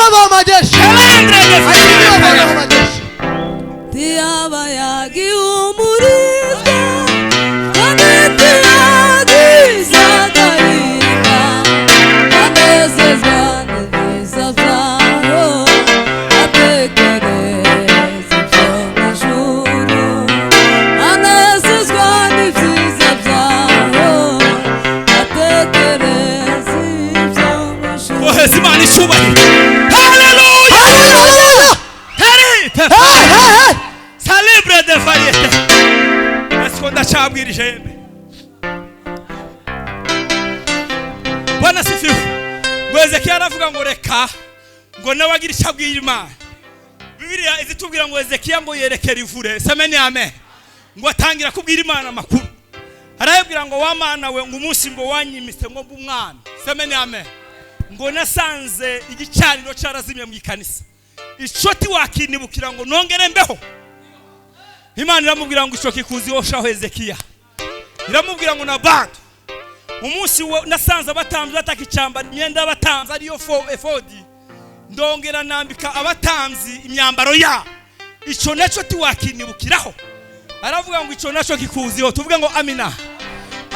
Jehova wa majeshi. Ahimidiwe Bwana wa majeshi. Tiyaba yagihumurizwa kandi tiyagize agahinda, anezezwa n'ibyiza byayo, atekereza ibyo mu ijuru, anezezwa n'ibyiza byayo, atekereza ibyo mu ijuru. Boheza Imana icyubahiro. Haleluya! Haleluya! Tari! Hey, hey, hey! Salibre de variete. Ese ndacabwirije yembe. Bwana sifiwe. Ngo Hezekiya aravuga ngo reka ngo nawe agire icyo abwira Imana. Bibiliya izitubwira ngo Hezekiya ngo yerekera ivure. Semeni amen. Ngo atangira kubwira Imana amakuru. Arayibwira ngo wa Mana we, ngo umunsi ngo wanyimise ngo mbe umwami. Semeni amen. Ngo nasanze igicaniro cyarazimye mu ikanisa. Ico tiwakinibukira ngo nongere mbeho. Imana iramubwira ngo ico kikuziho shaho Hezekiya. Iramubwira ngo na bado umunsi nasanze abatambyi bataka icyambara imyenda y'abatambyi ariyo efodi, ndongera nambika abatambyi imyambaro yabo, ico naco tiwakinibukiraho. Aravuga ngo ico naco kikuziho. Tuvuge ngo amina.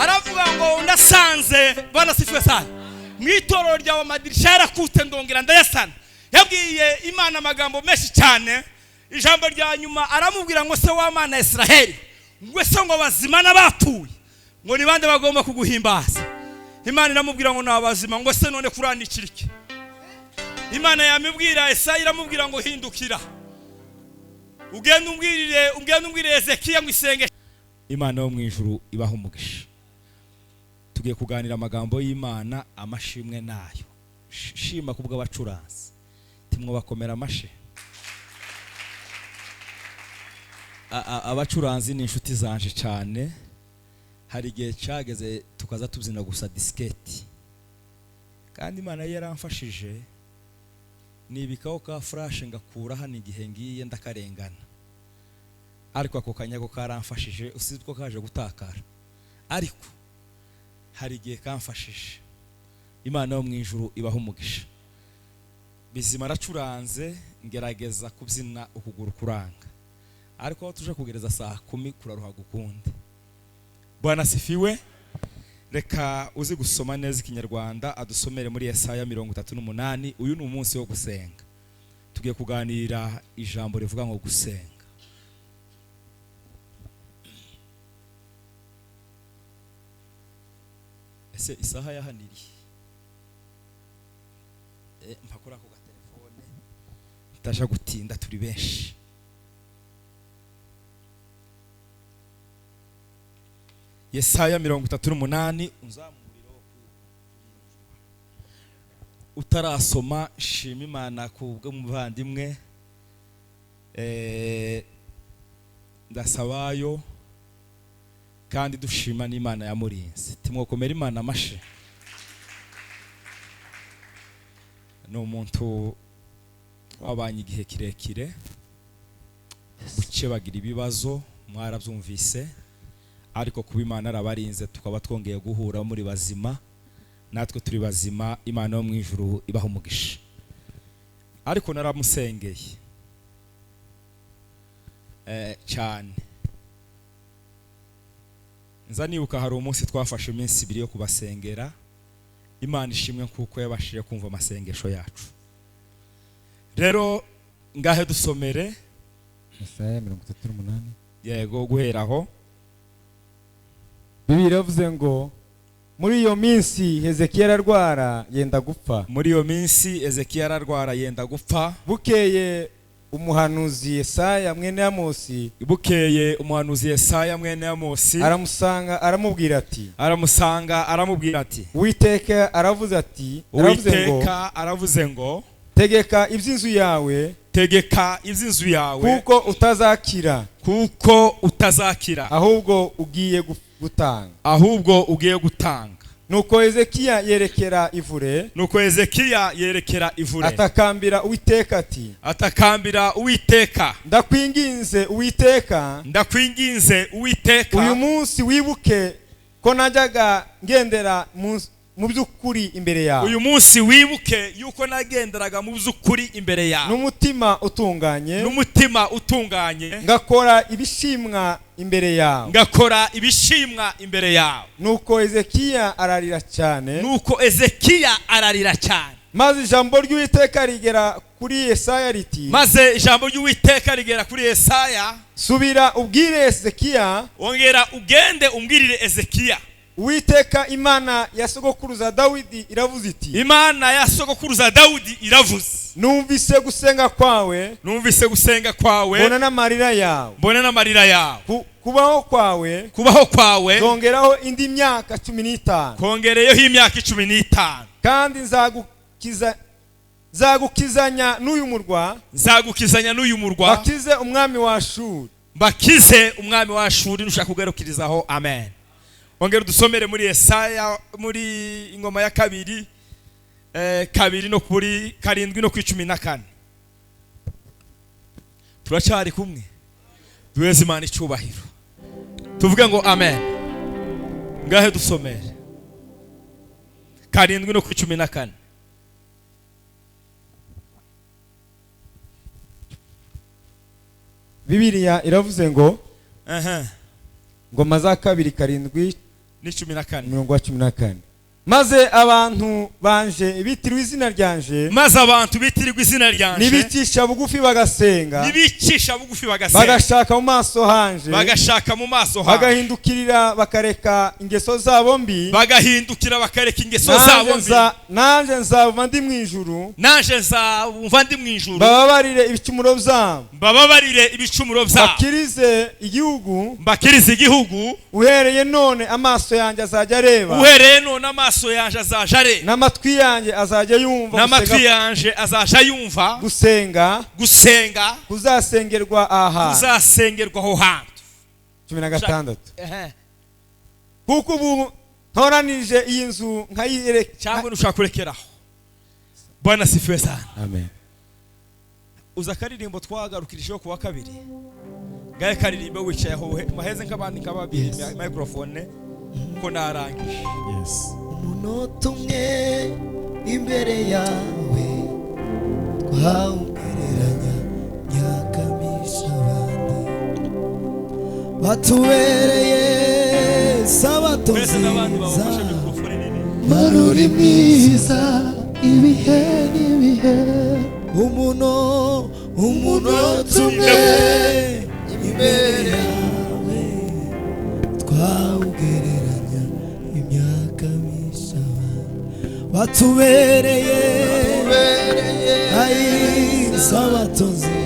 Aravuga ngo nasanze, Bwana sifiwe sana, mu itorero ryawe amadirisha yarakutse ndongera ndayasana. Yabwiye Imana amagambo menshi cyane. Ijambo rya nyuma aramubwira ngo se wa Mana ya Israheli, ngo se ngo bazima n'abapfuye ngo ni bande bagomba kuguhimbaza? Imana iramubwira ngo ni abazima. Ngo se none kuranikira iki? Imana yamubwira Esaya iramubwira ngo hindukira ugende umbwirire Hezekiya ngo isenge. Imana yo mu ijuru ibaha umugisha. Tugiye kuganira amagambo y'Imana, amashimwe nayo. Shima kubw'abacuranzi, timwo bakomera amashi. Abacuranzi ni inshuti zanje cyane. Hari igihe cyageze tukaza tubyina gusa disketi, kandi Imana yaramfashije nibikaho ka flash ngakura hano igihe ngiye ndakarengana, ariko ako kanyago karamfashije usibye ko kaje gutakara, ariko hari igihe kamfashije. Imana yo mu ijuru ibaha umugisha. Bizima aracuranze, ngerageza kubyina ukuguru kuranga, ariko aho tuje kugereza saa 10 kuraruha gukunde. Bwana sifiwe. Reka uzi gusoma neza ikinyarwanda adusomere muri Yesaya 38. Uyu ni umunsi wo gusenga. Tugiye kuganira ijambo rivuga ngo gusenga. Ese isaha yahaniriye? Mpakora ku gatelefone ntaja gutinda, turi benshi. Yesaya 38, unzamuriro utarasoma. Shima Imana kubwo muvandimwe. Ndasabayo kandi dushima n'Imana yamurinze. Timwokomera Imana amashe. Ni umuntu wabanye igihe kirekire, buke bagira ibibazo mwarabyumvise, ariko kuba Imana arabarinze tukaba twongeye guhura muri bazima, natwe turi bazima. Imana yo mu ijuru ibaha umugisha. Ariko naramusengeye cyane. Nza nibuka hari umunsi twafashe iminsi ibiri yo kubasengera. Imana ishimwe kuko yabashije kumva amasengesho yacu. Rero ngahe dusomere Yesaya 38. Yego, guheraho. Bibiliya iravuze ngo muri iyo minsi Hezekiya ararwara yenda gupfa. Muri iyo minsi Hezekiya ararwara yenda gupfa. Bukeye umuhanuzi Yesaya mwene Amosi, bukeye umuhanuzi Yesaya mwene Amosi aramusanga aramubwira ati, aramusanga aramubwira ati, Uwiteka aravuze ati, Uwiteka aravuze ngo tegeka iby'inzu yawe, tegeka iby'inzu yawe, kuko utazakira, kuko utazakira, ahubwo ugiye gutanga, ahubwo ugiye gutanga. Nuko Hezekiya yerekera ivure, nuko Hezekiya yerekera ivure, atakambira Uwiteka ati, atakambira Uwiteka, ndakwinginze Uwiteka, ndakwinginze Uwiteka, uyu munsi wibuke ko najyaga ngendera mu by'ukuri imbere yawe, Uyu munsi wibuke yuko nagenderaga mu by'ukuri imbere yawe, n'umutima utunganye, n'umutima utunganye, ngakora ibishimwa imbere yawe. Ngakora ibishimwa imbere yawe. Nuko Hezekiya ararira cyane. Nuko Ezekiya ararira cyane. Maze ijambo ry'Uwiteka rigera kuri Yesaya riti: Maze ijambo ry'Uwiteka rigera kuri Yesaya. Subira ubwire Hezekiya, Wongera ugende umbwirire Ezekiya, Uwiteka Imana ya sogokuruza Dawidi iravuze iti: Imana ya sogokuruza Dawudi iravuze, Numvise gusenga kwawe, Numvise gusenga kwawe, mbona n'amarira yawe. Mbona n'amarira yawe. Kubaho kwawe, Kubaho kwawe, nzongeraho indi myaka 15. Kongereyeho imyaka 15. Kandi nzagukizanya n'uyu murwa, Nzagukizanya n'uyu murwa, bakize umwami wa Ashuri. Bakize umwami wa Ashuri. Nushaka kugarukirizaho, amen. Ongera udusomere muri Yesaya, muri Ingoma ya Kabiri, 2 no kuri 7 no ku 14. Turacyari kumwe, duheze Imana icyubahiro, tuvuge ngo amen. Ngahe dusomere 7 no ku 14. Bibiliya iravuze ngo, Aha. Ngoma za Kabiri 7 Ni 14. Umurongo wa 14: Maze abantu banje bitiriwe izina ryanje, Maze abantu bitirirwa izina ryanje, nibicisha bugufi bagasenga, nibicisha bugufi bagasenga, bagashaka mu maso hanje, bagashaka mu maso hanje, bagahindukirira bakareka ingeso zabo mbi, bagahindukira bakareka ingeso nanjye zabo mbi, nanjye nzava ndi mu ijuru, nanje nzabumva ndi mu ijuru, mbababarire ibicumuro byabo, mbababarire ibicumuro byabo, bakirize igihugu. Mbakirize igihugu. Uhereye none amaso yanjye azajya areba, Uhereye none amaso yanje azaja areba, n'amatwi yanjye azajya yumva n'amatwi gusenga, yanje azaja yumva gusenga gusenga kuzasengerwa aha kuzasengerwa aho hantu. 16. Ehe. Kuko ubu ntoranije iyi nzu nkayireka. Cyangwa nushaka kurekeraho. Bwana sifiwe sana. Amen. Uza akaririmbo twagarukirijeho kuwa kabiri, ngahe karirimbo wicaye aho maheze nk'abandi nk'ababiri microphone ko narangije. Yes. Umunota umwe imbere yawe twawugereranya myaka abandi batubereye sabato Mbese n'abandi nziza. babafashe microphone nini. Mana uri mwiza ibihe n'ibihe, umunota umwe imbere yawe twawugereranya imyaka myinshi batubereye ayi sabato nziza.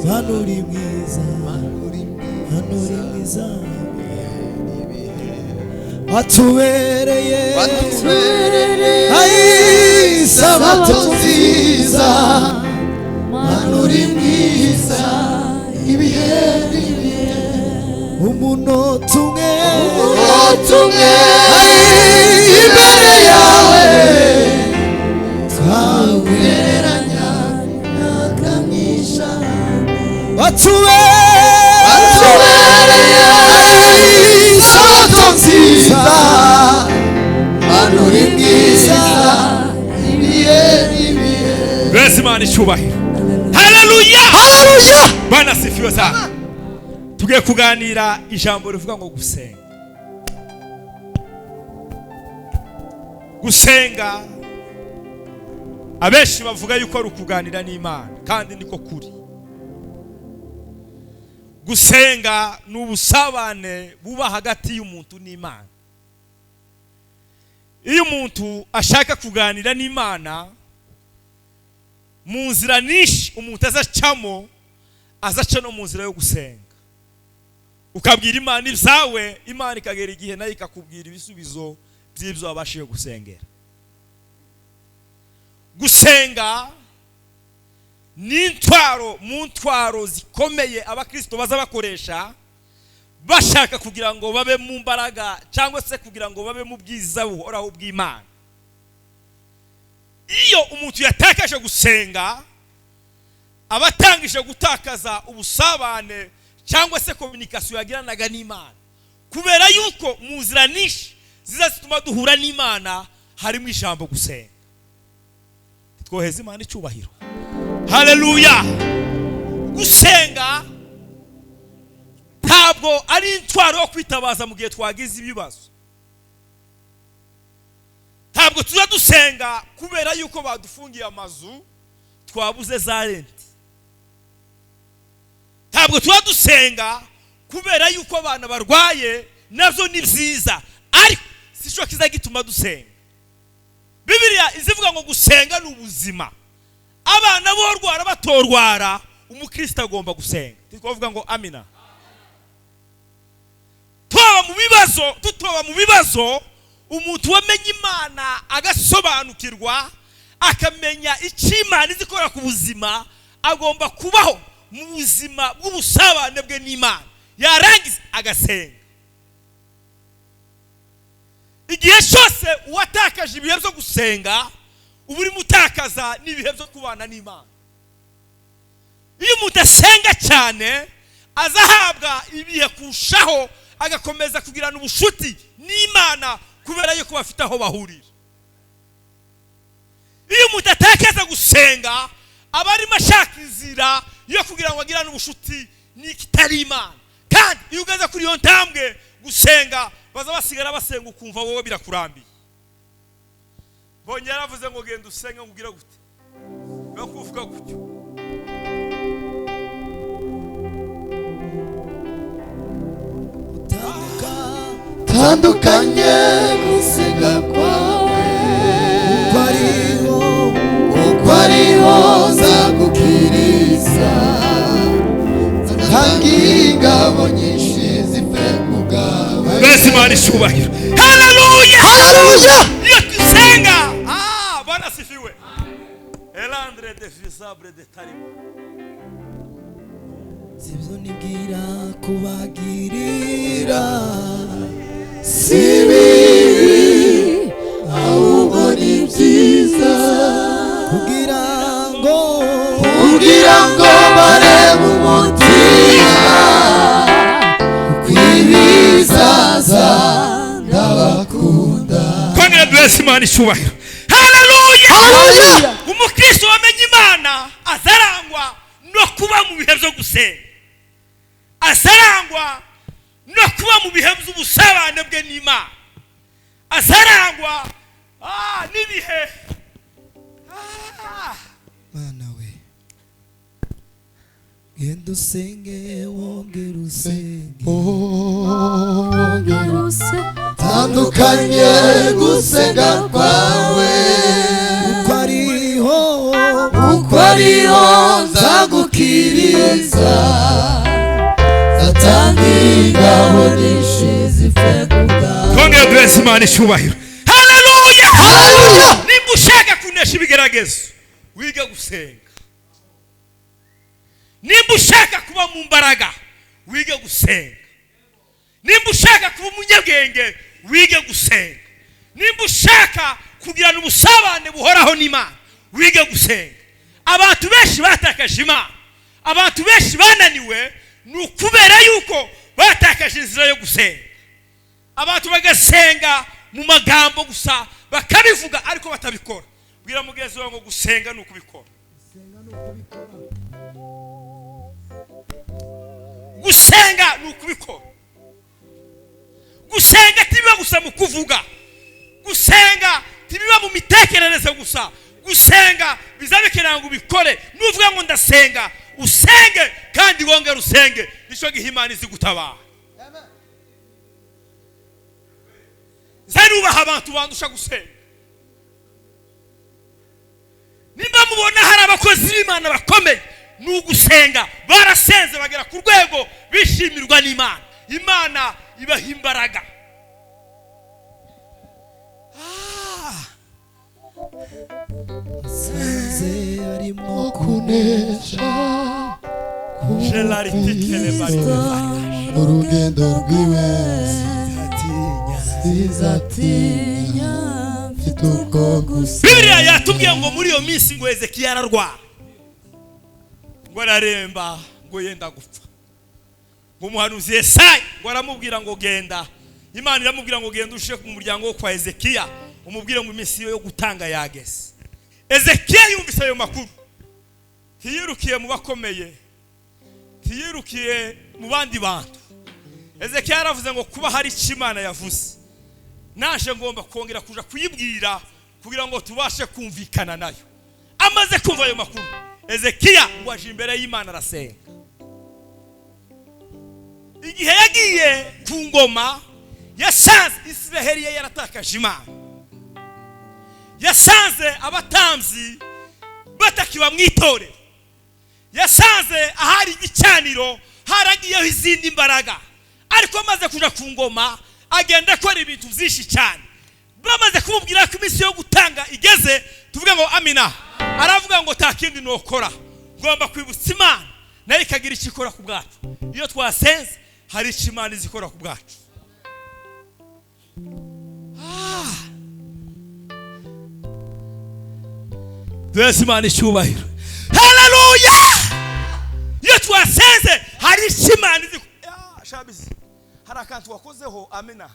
Mana uri mwiza, Mana uri mwiza, watubereye ayi sabato nziza. Mana uri mwiza ibihe n'ibihe, umunota umwe, umunota umwe imbere yawe twawugereranya imyaka myinshi watubereye sabato nziza. Mana uri mwiza ibihe n'ibihe. Mbese Imana icyubahiro, haleluya. Haleluya. Bwana sifiwe sana. Tugiye kuganira ijambo rivuga ngo gusenga. Gusenga abenshi bavuga yuko ari ukuganira n'Imana, kandi niko kuri. Gusenga ni ubusabane buba hagati y'umuntu n'Imana. Iyo umuntu ashaka kuganira n'Imana, mu nzira nyinshi umuntu azacamo, azaca no mu nzira yo gusenga. Ukabwira Imana ibyawe, Imana ikagera igihe nayo ikakubwira ibisubizo by'ibyo wabashije gusengera. Gusenga ni intwaro mu ntwaro zikomeye abakristo baza bakoresha bashaka kugira ngo babe mu mbaraga, cyangwa se kugira ngo babe mu bwiza buhoraho bw'Imana. Iyo umuntu yatakaje gusenga, aba atangije gutakaza ubusabane cyangwa se communication yagiranaga n'Imana, kubera yuko mu nzira nyinshi ziza zituma duhura n'Imana Harimo ijambo gusenga. Twoheza Imana icyubahiro. Haleluya. Gusenga ntabwo ari intwaro yo kwitabaza mu gihe twagize ibibazo. Ntabwo tuza dusenga kubera yuko badufungiye amazu, twabuze za renti. Ntabwo tuba dusenga kubera yuko abana barwaye, nabyo ni byiza, ariko si cyo kiza gituma dusenga. Bibiliya izivuga ngo gusenga ni ubuzima. Abana borwara batorwara, umukristo agomba gusenga. Twavuga ngo amina. Twaba mu bibazo, tutoba mu bibazo, umuntu wamenye Imana agasobanukirwa, akamenya icyo Imana izikora ku buzima, agomba kubaho mu buzima bw'ubusabane bwe n'Imana, yarangiza agasenga. Igihe cyose uwatakaje ibihe byo gusenga, uba urimo utakaza n'ibihe byo kubana n'Imana. Iyo umuntu asenga cyane, azahabwa ibihe kurushaho, agakomeza kugirana ubushuti n'Imana kubera yuko bafite aho bahurira. Iyo umuntu atakaza gusenga, aba arimo ashaka inzira yo kugira ngo agirane ubushuti n'ikitari Imana. Kandi iyo ugeze kuri iyo ntambwe gusenga, baza basigara basenga ukumva wowe birakurambiye. Mbonye yaravuze ngo genda usenge, ngo ugire gute? Bakuvuga gutyo. Tandukanye gusenga kwawe, uko ariho nzagukiriza, nzatanga ingabo nyinshi zipfe ku bwawe. Mbese Imana icyubahiro. Haleluya. Haleluya. Iyo dusenga, Bwana asifiwe. Elandre de visabre de tarimo. Sibyo nibwira kubagirira, si bibi ahubwo ni byiza, kugira ngo barebe umutima kw'ibizaza ndabakunda. Twongere duhese Imana icyubahiro. Haleluya. Haleluya. Umukristo wamenye Imana azarangwa no kuba mu bihe byo gusenga, azarangwa no kuba mu bihe by'ubusabane bwe n'Imana, azarangwa n'ibihe. Mana we, genda usenge wongere usenge, tandukanye gusenga kwawe, uko ariho nzagukiriza, nzatanga ingabo nyinshi zipfe ku bwawe. Twongere duhese Imana icyubahiro. Haleluya. Haleluya. Nimba ushaka kunesha ibigeragezo, wige gusenga. Nimba ushaka kuba mu mbaraga, wige gusenga. Nimba ushaka kuba umunyabwenge, wige gusenga. Nimba ushaka kugirana ubusabane buhoraho n'Imana, wige gusenga. Abantu benshi batakaje Imana, abantu benshi bananiwe, ni ukubera yuko batakaje inzira yo gusenga. Abantu bagasenga mu magambo gusa, bakabivuga ariko batabikora. Bwira mugenzi wawe ngo gusenga ni ukubikora. Gusenga ni ukubikora. Gusenga tibiba gusa mu kuvuga, gusenga tibiba mu mitekerereze gusa, gusenga bizabikenera ngo ubikore. Nuvuga ngo ndasenga, usenge kandi wongere usenge, nicyo gihe Imana izigutabara. Nzarubaha abantu bandusha gusenga. Nimba mubona hari abakozi b'Imana bakomeye, ni ugusenga. Barasenze bagera ku rwego bishimirwa n'Imana, Imana ibaha imbaraga. Asenze arimo kunesha urugendo rwiwe, sizatinya mfite ubwo gusa. Bibiliya yatubwiye ngo muri iyo minsi ngo Hezekiya ararwara, ngo araremba, ngo yenda gupfa. Ngo umuhanuzi Yesaya ngo aramubwira ngo genda. Imana iramubwira ngo genda ushe mu muryango wo kwa Hezekiya, Umubwire ngo iminsi yo gutanga yageze. Ezekiya yumvise ayo makuru, ntiyirukiye mu bakomeye, ntiyirukiye mu bandi bantu. Ezekiya yaravuze ngo kuba hari icyo Imana yavuze, naje ngomba kongera kuja kuyibwira kugira ngo tubashe kumvikana nayo. Amaze kumva ayo makuru, Ezekiya ngo aje imbere y'Imana arasenga. Igihe yagiye ku ngoma, yasanze Israheli ye yaratakaje Imana, yasanze abatambyi batakiba mu itorero, yasanze ahari igicaniro haragiyeho izindi mbaraga. Ariko amaze kuja ku ngoma agenda akora ibintu byinshi cyane. Bamaze kumubwira ko iminsi yo gutanga igeze, tuvuge ngo amina, aravuga ngo nta kindi nokora, ngomba kwibutsa Imana nayo ikagira icyo ikora ku bwacu. Iyo twasenze hari icyo Imana izikora ku bwacu. Duhese Imana icyubahiro. Haleluya! Iyo twasenze hari icyo Imana izikora. Shabizi, hari akantu wakozeho, amina,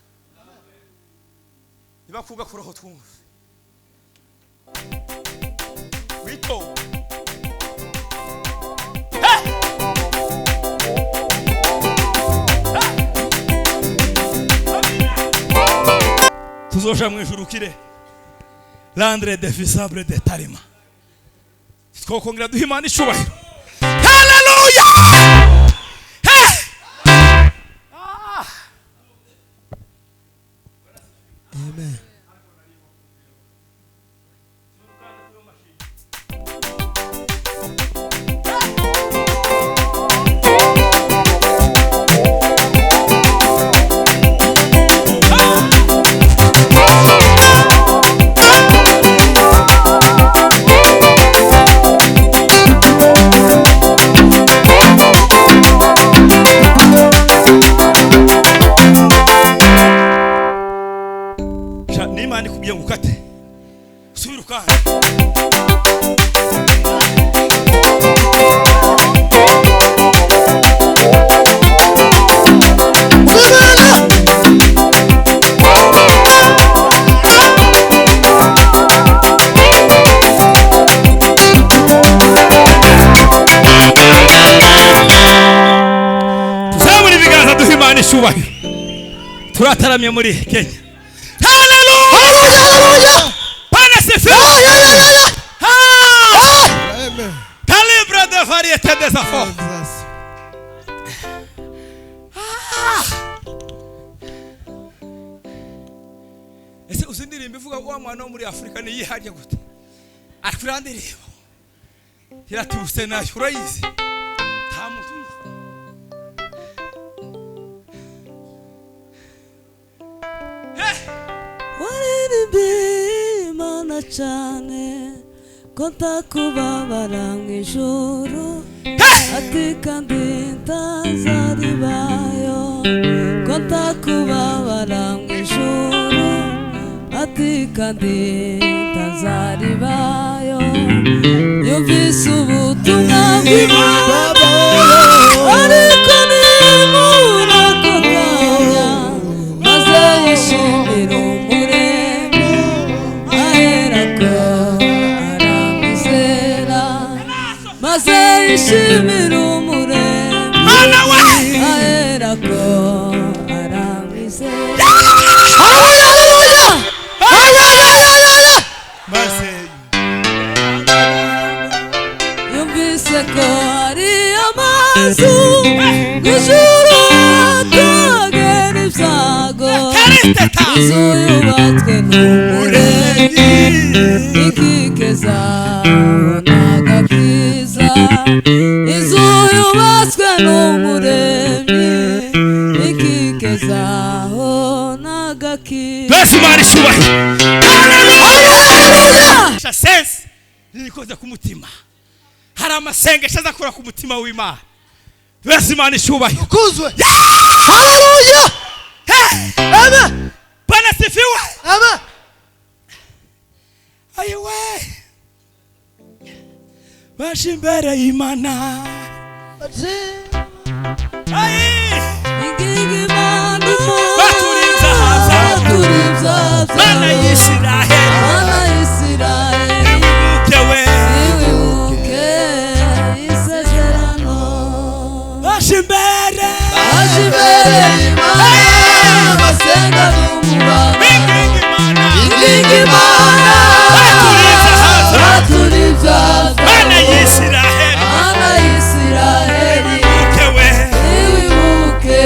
niba kugakoraho twumve wito. Tuzoja mu ijuru kire landre defisable de tarima, twokongera duha Imana icyubahiro. Haleluya! Amen. N'Imana ikubwiye ngo ukate, subira ukande. Tuzamure ibiganza duhe Imana icyubahiro. Turataramye muri Kenya. Haleluya! Bwana asifiwe. Amen. Calibre de variété des affaires. Ese uzi indirimbo ivuga wa mwana wo muri Afurika ni yiharye gute? Ariko iriya ndirimbo iratibutse nayo, urayizi? Nta muntu uyizi. Waririmbi Imana cyane ko ntakubabara mu ijuru, ati kandi ntazaribayo, ko ntakubabara mu ijuru, ati kandi ntazaribayo. Yumvise ubutumwa bw'Imana, ariko nimura ako kanya, maze yishimira Umuremyi, aherako aramwizera, maze yishimira Umuremyi, Mana we! aherako aramwizera. Maze Yumvise ko hari amazu mu ijuru atagera ibyago, Kariteta! inzu yubatswe n'Umuremyi, ikikeza n'agakiza. Inzu yubatswe n'Umuremyi, ikikeza n'agakiza. Duhese Imana icyubahiro. Haleluya! Sense nikoze ku mutima. Hari amasengesho azakora ku mutima w'Imana. Duhese Imana icyubahiro. Ukuzwe. Haleluya! Amen. Bwana asifiwe. Amen. Ayiwe, baje imbere y'Imana. Ayi! Ingingo Imana Baturiza haza. baturiza Mana y'Isiraheli. imbere y'Imana basenga n'umubabaro Binginga Imana Binginga Imana Baturiza haza batura ibyaha Mana y'Isiraheli Mana y'Isiraheli Wibuke we Wibuke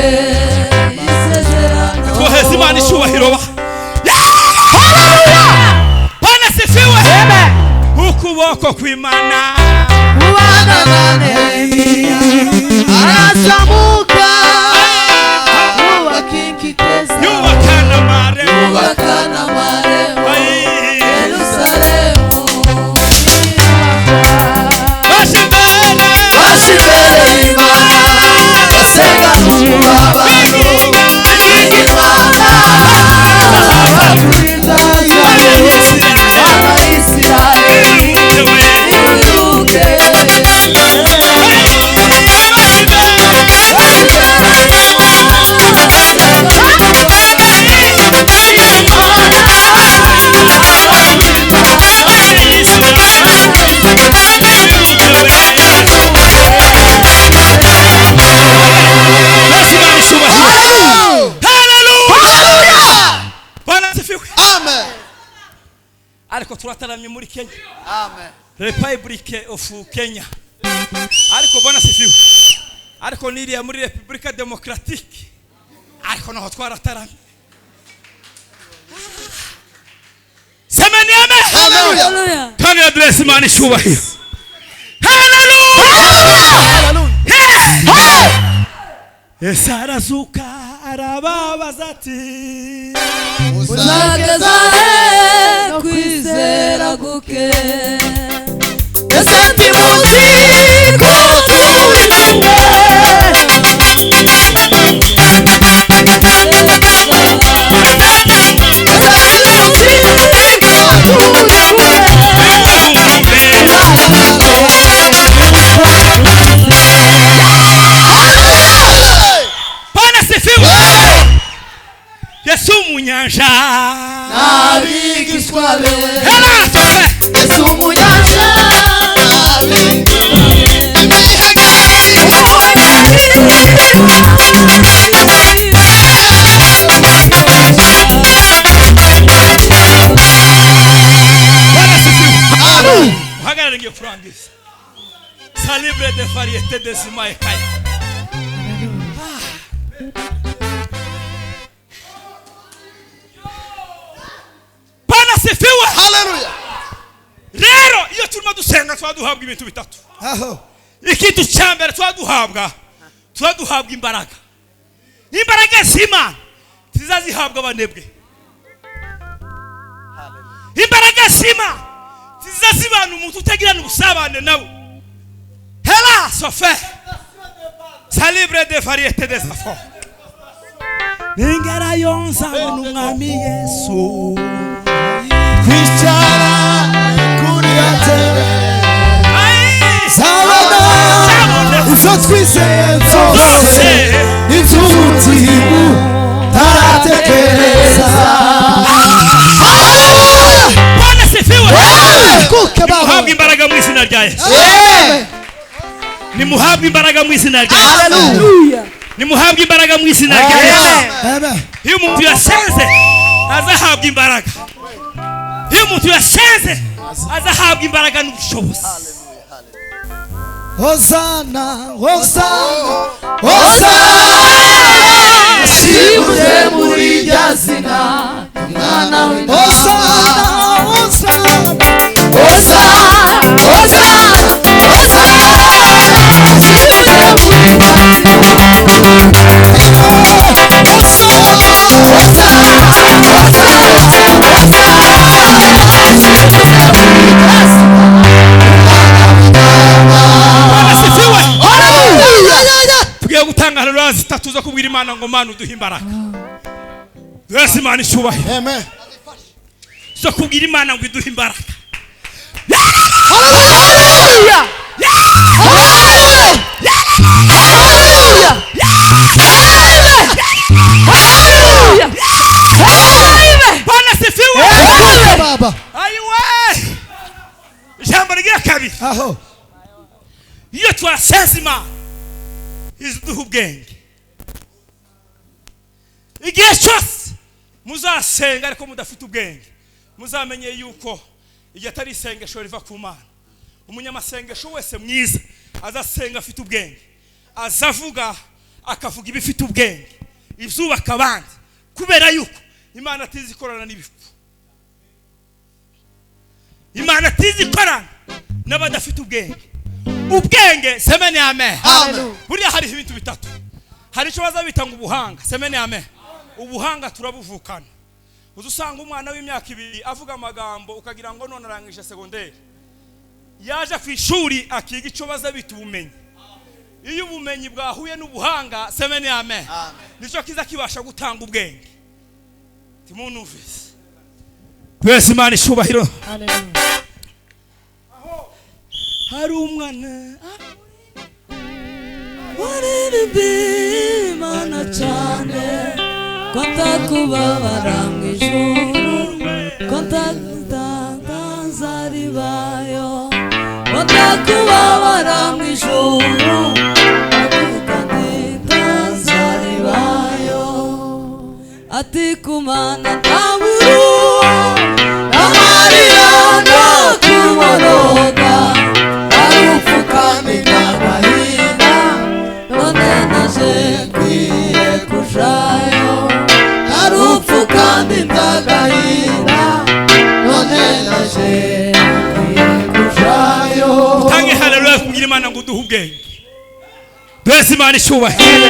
isezerano Twoheza Imana icyubahiro ba Bwana sifiwe Ukuboko kw'Imana Kubana na Nehemiya arazamuka yubaka inkike zawe yubaka n'amarembo yubaka n'amarembo Ay. Yerusalemu Baje imbere Baje imbere y'Imana basenga n'umubabaro Binginga Imana batura ibyaha Mana y'Isiraheli Mana y'Isiraheli Wibuke we Wibuke Baje imbere Amen. Ariko turataramye muri Kenya Amen. Republic of Kenya ariko bwana sifiwe ariko niriya muri Republika Democratique ariko naho twarataramye semeni amen Hallelujah. Hallelujah. kandi aderesi Imana icyubahiro haleluya Yesu arazuka arababaza ati Uzageza he kwizera guke Ese ntimuzi ko turi kumwe Ese ntimuzi ko turi kumwe Bwana sifiwe Yesu mu nyanja Abigishwa be Hela tufe Yesu mu nyanja Bwana sifiwe uhagarare ngiye kurangiza salibre de variete de zima ekaya Bwana sifiwe Hallelujah. rero iyo turimo dusenga tuba duhabwa ibintu bitatu aho ikintu cya mbere tuba duhabwa imbaraga imbaraga z'Imana zizazihabwa abanebwe imbaraga z'Imana zizazibana umuntu utagirana ubusabane nawe hela sofe salibre de variete des afro ningerayo nzabona umwami Yesu kwicara kuri ya tebe Ai, zabona nzabona ibyo twizeye byose byose iby'umutima utaratekereza Bwana sifiwe Kuke baba. nimuhabwe imbaraga mu izina rya Yesu nimuhabwe imbaraga mu izina rya Yesu Hallelujah. nimuhabwe imbaraga mu izina rya Yesu Amen. iyo umuntu yasenze azahabwa imbaraga iyo umuntu yasenze azahabwa imbaraga n'ubushobozi Hosana, Hosana, Hosana, Sibuze muri rya zina umwana w'intama Hosana, Hosana. Hosana, Hosana, Hosana Sibuze muri rya zina Hosana, Hosana, Hosana Sibuze muri rya zina Bwana sifiwe Hallelujah. tugiye gutanga haleluya zitatu zo kubwira Imana ngo Mana uduhe imbaraga duhese Imana icyubahiro Amen. zo kubwira Imana ngo iduhe imbaraga Hallelujah! Hallelujah! Hallelujah! Hallelujah! Hallelujah! Bwana sifiwe Hallelujah! Baba. ayiwe ijambo rigira kabiri Aho. iyo twasenze Imana iduha ubwenge Igihe cyose muzasenga ariko mudafite ubwenge, muzamenye yuko igihe atari isengesho riva ku Mana. Umunyamasengesho wese mwiza azasenga afite ubwenge, azavuga akavuga ibifite ubwenge, ibyubaka abandi, kubera yuko Imana atizi ikorana n'ibipfu, Imana atizi ikorana n'abadafite ubwenge. Ubwenge, semeni amen. Buriya hariho ibintu bitatu. Hari icyo baza bita ngo ubuhanga, semeni amen. Ubuhanga turabuvukana. Uza usanga umwana w'imyaka 2 avuga amagambo ukagira ngo none arangije segonderi, yaje ku ishuri akiga icyo baza bita ubumenyi. Iyo ubumenyi bwahuye n'ubuhanga, semeni amen, nicyo kiza kibasha gutanga ubwenge. Timunuvise twese Imana ishubahiro. Hari umwana waririmbye Imana cyane, ko ntakubabara mu ijuru, ko ntakutazaribayo, ko ntakubabara mu ijuru, ko ati kumana ntaburu amarira no kuboroga, arupfukamira agahinda, none naje nkwiye kujayo, arupfukamira agahinda, none naje nkwiye kujayo. Tange haleluya kubwira Imana ngo uduhe ubwenge. Twese Imana icyubahiro.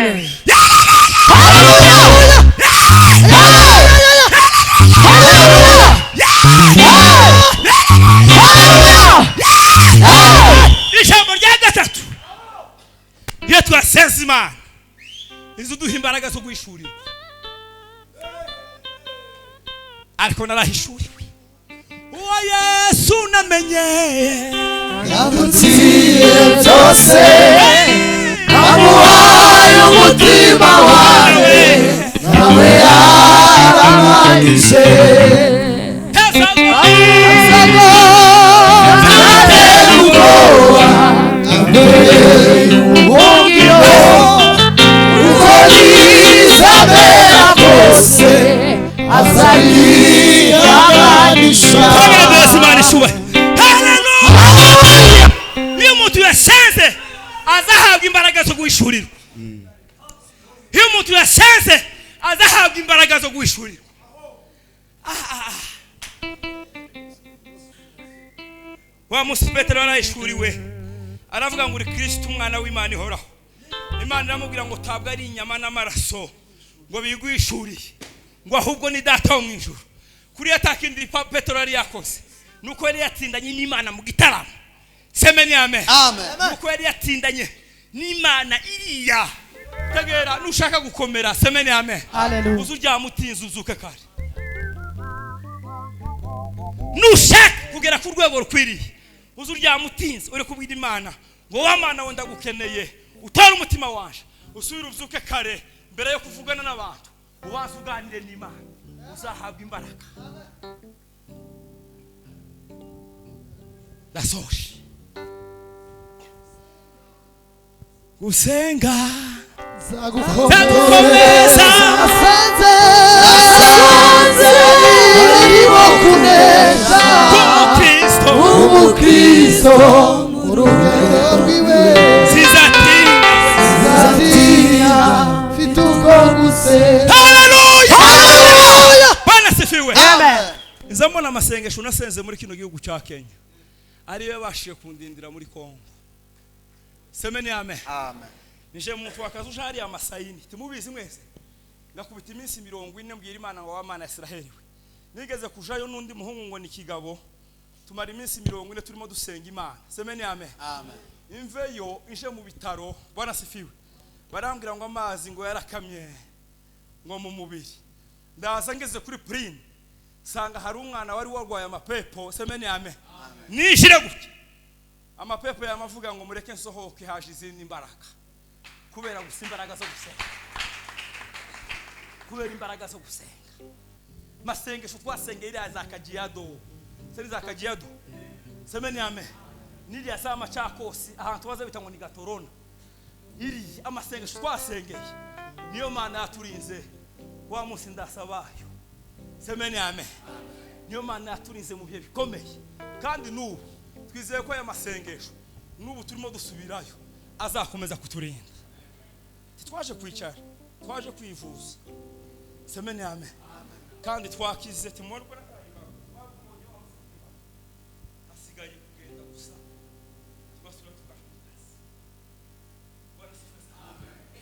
Ijambo rya gatatu, iyo twasenze Imana izuduha imbaraga zo guhishurirwa. Ariko narahishuriwe uwo Yesu namenye, yadutsindiye byose, amuhaye umutima wawe, nawe yaramanyije. Iyo umuntu yasenze azahabwa imbaraga zo guhishurirwa. Iyo umuntu yasenze azahabwa imbaraga zo guhishurirwa. Wa munsi Petero yarahishuriwe, aravuga ngo uri Kristo umwana w'Imana ihoraho. Imana iramubwira ngo tabwa ari inyama n'amaraso ngo bigwishuriye, ngo ahubwo ni Data wo mu ijuru. Kuri atakindi Petero yari yakoze nuko yari yatsindanye n'Imana mu gitaramo. Semeni amen. Nuko yari yatsindanye n'Imana iriya. Tegera nushaka gukomera, semeni amen. Uzuryama utinze uzuke kare. Nushaka kugera ku rwego rukwiriye, uzuryama utinze uri kubwira Imana ngo wa Mana we ndagukeneye, utari umutima wanje, usubire uzuke kare mbere yo kuvugana n'abantu, ubanze uganire n'Imana, uzahabwa imbaraga. Ndasoje. Gusenga Nzagukomeza, asanze arimo kunesha, umukristo mu rugendo rwiwe, sizatinya, mfite uko gusenga. Haleluya, Bwana sifiwe. Nza mbona amasengesho nasenze muri kino gihugu cya Kenya ariyo yabashije kundindira muri Kongo. Semeni amen. Amen. Nije muntu wakazi uje hariya amasayini timubizi mwese, ngakubita iminsi 40 mbwira Imana ngo wa Mana ya Israheli we. Nigeze kujayo n'undi muhungu ngo ni kigabo, tumara iminsi 40 turimo dusenga Imana. Semeni amen. Amen. Imveyo ije mu bitaro, Bwana sifiwe, barambwira ngo amazi ngo yarakamye ngo mu mubiri. Ndaza ngeze kuri prime sanga hari umwana wari warwaye amapepo. Semeni amen. Nishire gutya amapepo yamavuga ngo mureke nsohoke, haje izindi imbaraga, kubera gusa imbaraga zo gusenga, kubera imbaraga zo gusenga. Masengesho twasengeye iriya za Kajiado, seri za Kajiado, semeni amen, niriya za Machakosi ahantu baza bita ngo ni Gatorona, iri amasengesho twasengeye niyo Mana yaturinze Wa munsi ndasabayo. Semeni amen. Niyo Mana yaturinze mu bihe bikomeye, kandi n'ubu twizeye ko aya masengesho n'ubu turimo dusubirayo azakomeza kuturinda. Twaje kwicara, twaje kwivuza. Semeni amen. Kandi twakize timorwa hasigaye kugenda gusa tugasubira tukashaka.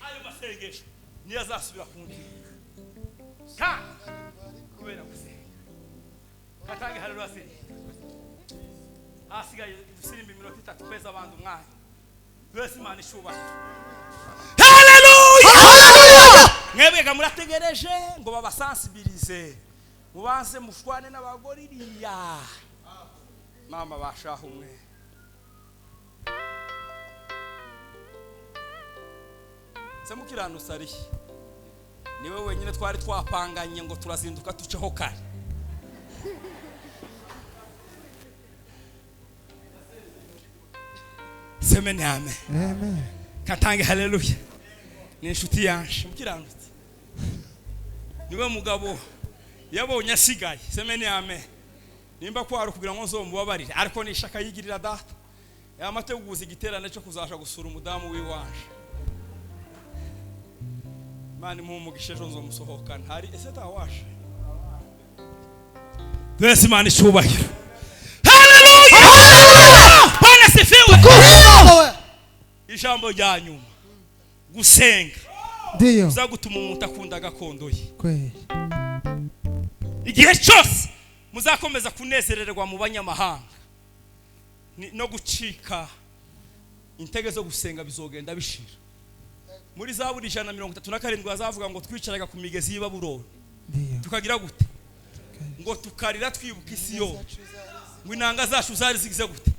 Ayo masengesho niyo azasubira kundinda kandi kubera gusenga katange haleluya. Hasigaye dusirimba iminota 3 kweza abantu umwanya. Twese Imana ishubahiro. Haleluya. Mwebwega murategereje ngo babasensibilize, mubanze mushwane n'abagore iriya mama bashaho umwe. Semukirano sari niwe wenyine twari twapanganye ngo turazinduka tuceho kare. Semeni amen. Amen. Katange haleluya. Ni inshuti yanje mukiranutse. Niwe mugabo yabonye asigaye. Semeni amen. Nimba kwaro kugira ngo nzomubabarire, ariko nishaka yigirira data. Yamateguza igiterane cyo kuzasha gusura umudamu wiwanje. Mani muhumugishe ejo nzomusohokana. Hari ese tawashe. Twese Imana ishubahiro. Haleluya! Bwana sifiwe. Ijambo rya nyuma, gusenga Ndiyo. uzagutuma umuntu akunda gakondo ye. Kweli. Igihe cyose muzakomeza kunezererwa mu banyamahanga no gucika intege zo gusenga bizogenda bishira. Muri Zaburi 137 bazavuga ngo twicaraga ku migezi y'i Babuloni. Ndiyo. Tukagira gute? Ngo tukarira twibuka isi yo. Ngo inanga zacu zari zigize gute?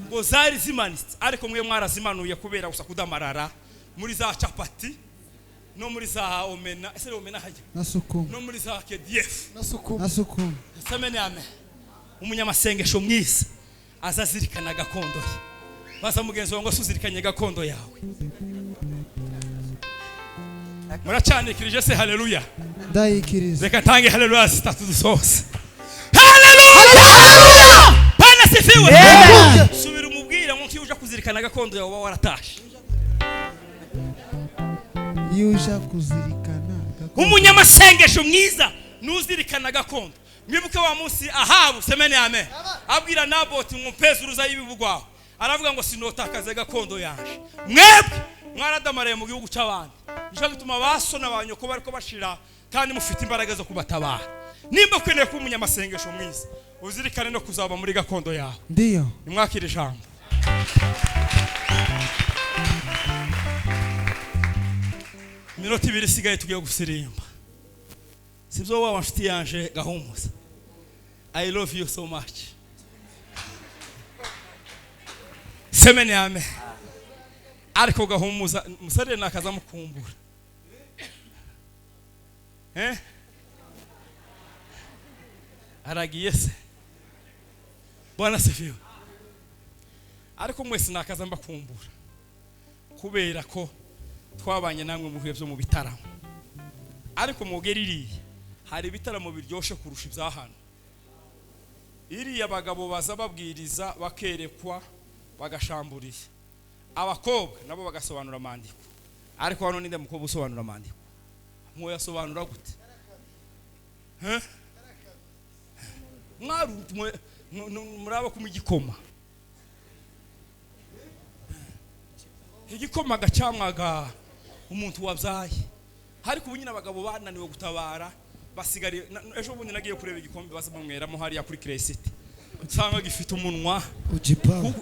Ngo zari zimanitse, ariko mwe mwarazimanuye kubera gusa kudamarara muri za capati no muri za omena. Ese omena hajya? Nasukuma. No muri za KDF. Nasukuma. Semene amen. Umunyamasengesho mwiza azazirikana gakondo ye. Baza mugenzi wawe ngo suzirikanye gakondo yawe. Muracanikirije se haleluya. Ndayikiriza. Reka ntange haleluya zitatu dusoze. Haleluya! Bwana sifiwe. Subira umubwira ngo nkiyo uja kuzirikana gakondo yawe uba waratashe. Iyo uja kuzirikana gakondo. Umunyamasengesho mwiza nuzirikana gakondo. Mwibuke wa munsi Ahabu, semene amen, abwira Naboti ngo mpeze uruzabibu rwawe. Aravuga ngo sinotakaze gakondo yanje. Mwebwe mwaradamaraye mu gihugu cy'abandi. Nico gituma baso n'abanyoko bariko bashira kandi mufite imbaraga zo kubatabara. Nimba ukeneye kuba umunyamasengesho mwiza, uzirikane no kuzaba muri gakondo yawe. Ndiyo. Nimwakire ijambo. Iminota 2 isigaye tugiye gusirimba. Sibyo wa nshuti yanje Gahumuza. I love you so much. Semeni amen. Ariko Gahumuza musare nakaza mukumbura. Aragiye se. Bwana sifiwe. Ariko mwese nakaza mbakumbura. Kubera ko twabanye namwe mu bihe byo mu bitaramo. Ariko mugeri iriya hari ibitaramo biryoshe kurusha ibyahano. Iriya abagabo baza babwiriza bakerekwa bagashamburiye. Abakobwa nabo bagasobanura amandiko. Ariko hano ninde mukobwa usobanura amandiko? Mwo yasobanura gute? Mwaru muraba kuma igikoma. Igikoma gacamwaga umuntu wabyaye. Ariko ubu nyine abagabo bananiwe gutabara basigare. Ejo bundi nagiye kureba igikombe baza bamweramo hariya kuri Crescity. Nsanga gifite umunwa Ujipawa.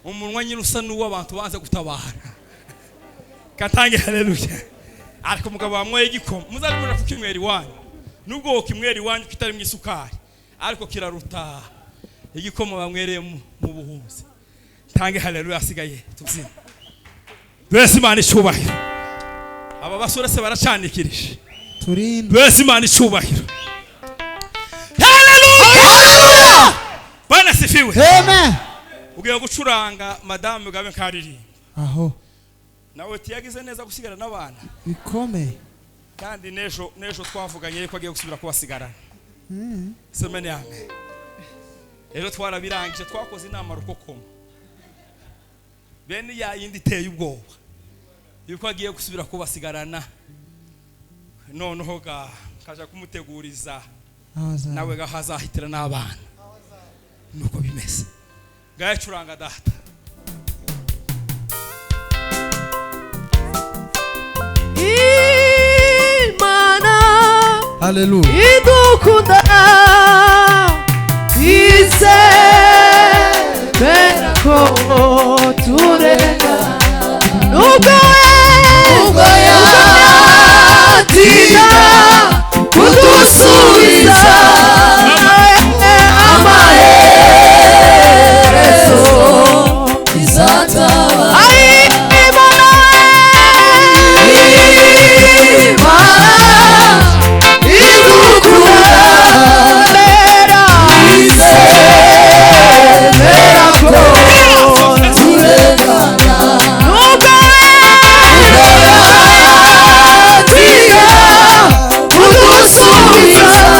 Umunwa nyine usa n'uw'abantu banze gutabara. Katange haleluya. Ariko umugabo wamwoye igikoma muzabimura kukinywera iwanyu. Nubwo wokinywera iwanyu kitari mu isukari, ariko kiraruta igikoma bamwereye mu buhunzi. Tange haleluya asigaye tubyine. Twese Imana icyubahiro. Aba basore se baracanikirije. Turinde. Twese Imana icyubahiro. Haleluya! Bwana sifiwe. Amen. Ugiye gucuranga madame gabe nkaririmba. Aho. Nawe tiyagize neza gusigara n'abana. Bikomeye. Kandi n'ejo twavuganye yuko agiye gusubira kubasigarana. Semeni yame. Rero twarabirangije, twakoze inama rukokoma. Bene ya yindi iteye ubwoba yuko agiye gusubira kubasigarana. Noneho ga kaja kumuteguriza nawe gahazahitira n'abana. Nuko bimeze. Gaye curanga data. Imana Haleluya. idukunda izemera ko turengana nubwo yatinda kudusubiza amaherezo izataba. Imana idukunda izemera ko turengana nubwo yatinda kudusubiza.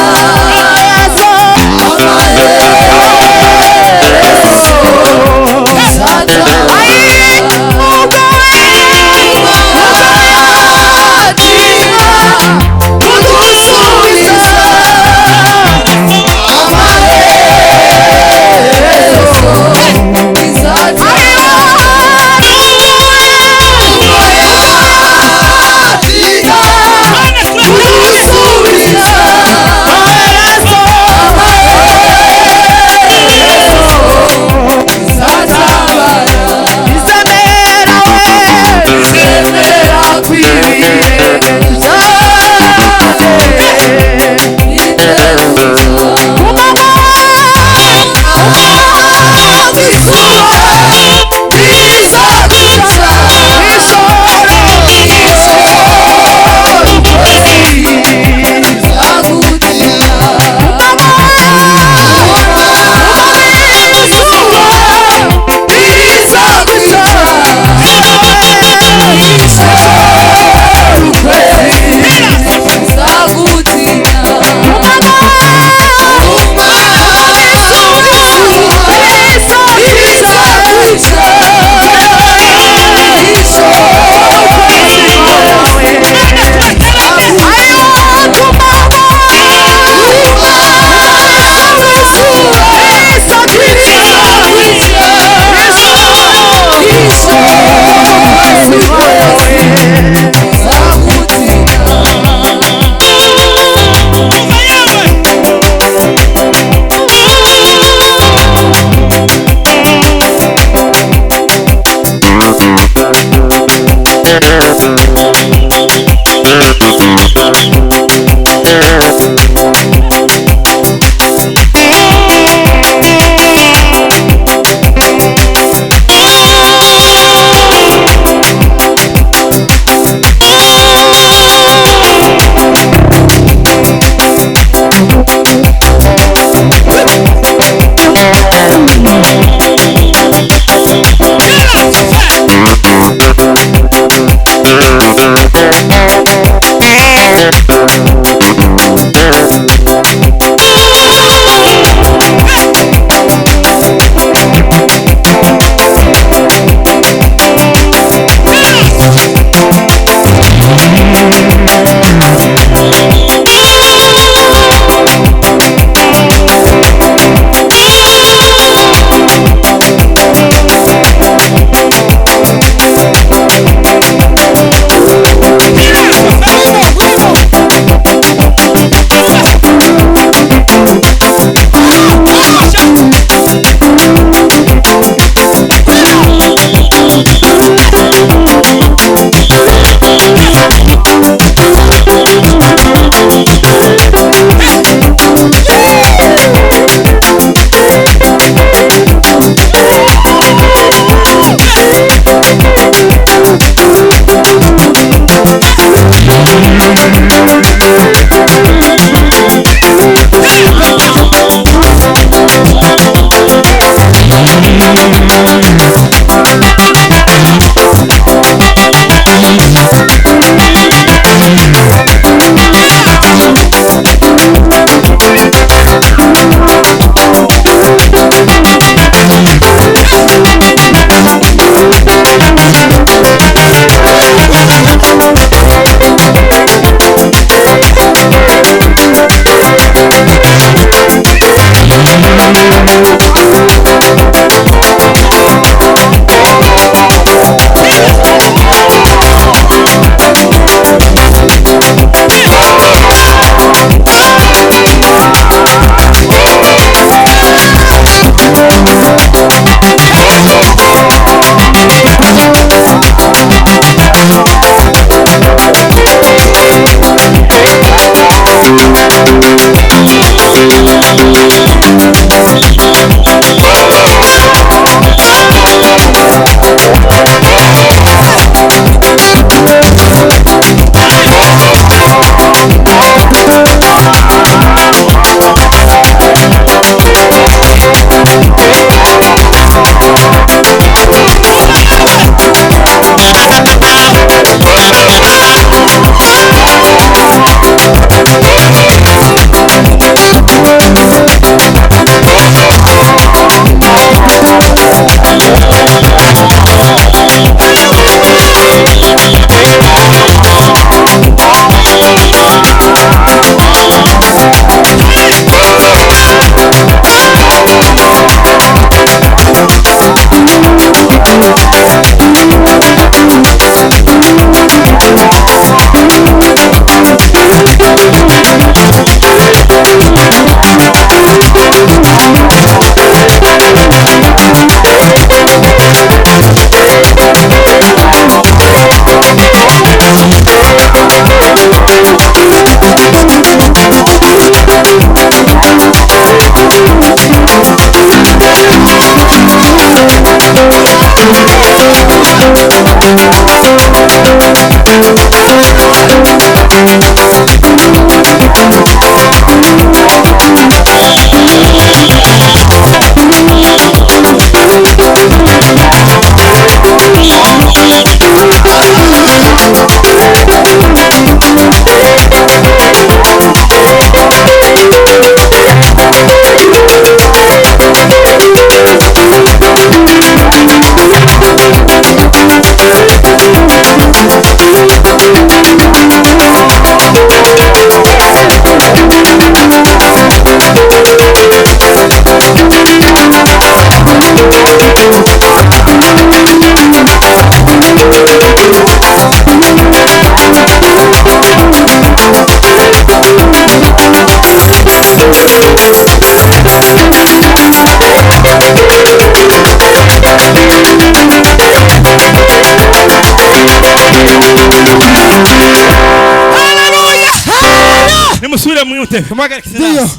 udutebe muhagarike. Ndiyo.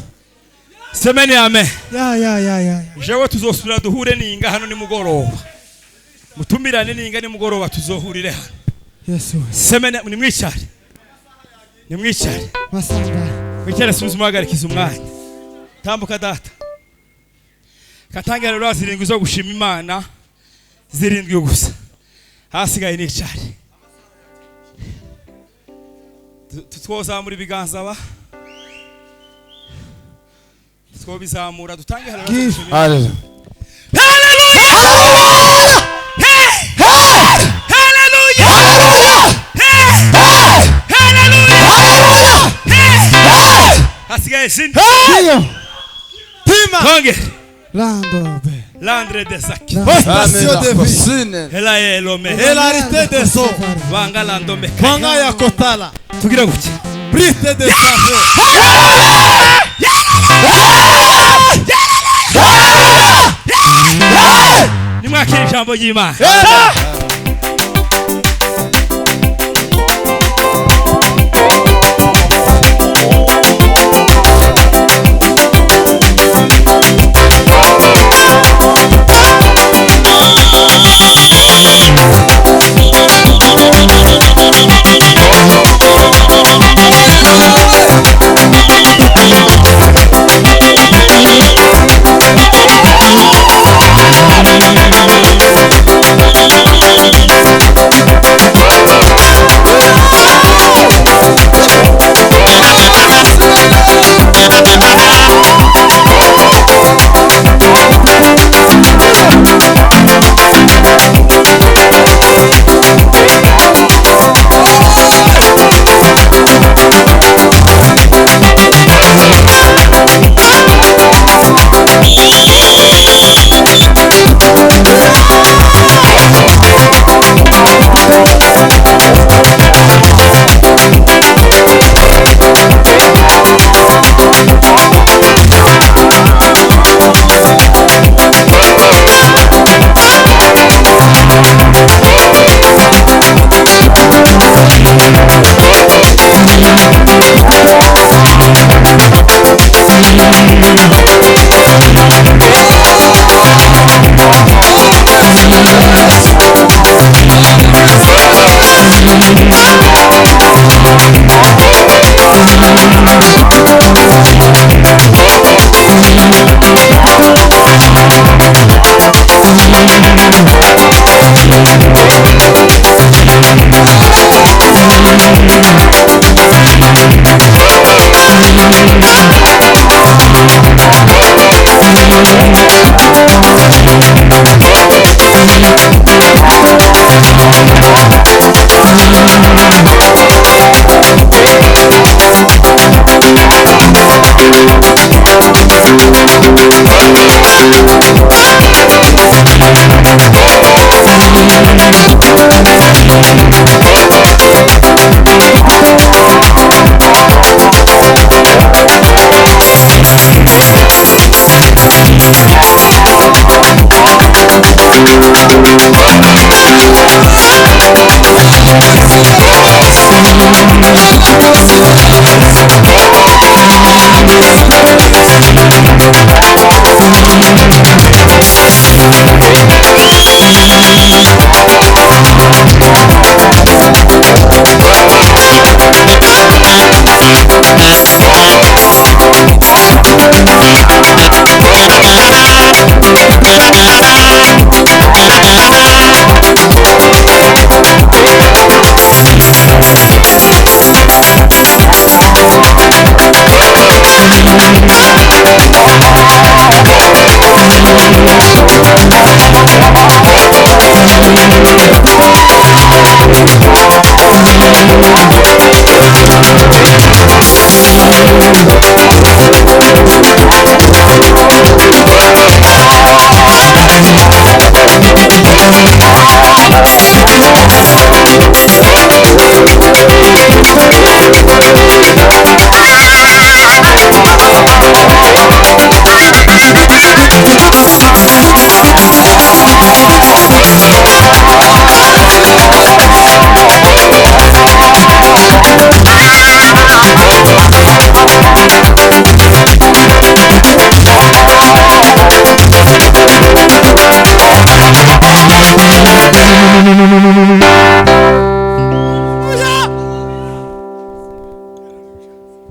Semeni amen. Ya ya ya ya. Jewe tuzosubira duhure ninga hano nimugoroba, mutumirane ninga nimugoroba tuzohurire hano. Yesu. Semeni, nimwicare, nimwicare. Masamba. Mwicare, subiza umuhagarikiza umwanya. Tambuka data. Katangira rero zirindwi zo gushima Imana, zirindwi gusa, hasigaye nicare. Twozamura ibiganza ba twobizamura dutange haleluya zo gushima Imana. Hallelujah. Hallelujah! Hey! Hallelujah! Hey! Hallelujah! Hey! Hasigaye zindi. Ndiyo. Pima. Twongere. Lando be. Landre de Zaki. Station de vie. Hela elome. Hilarité des eaux. Vanga landome. Kwanga ya kotala. Tugira gutya. Brite de save. Nimwakira ijambo ry'Imana.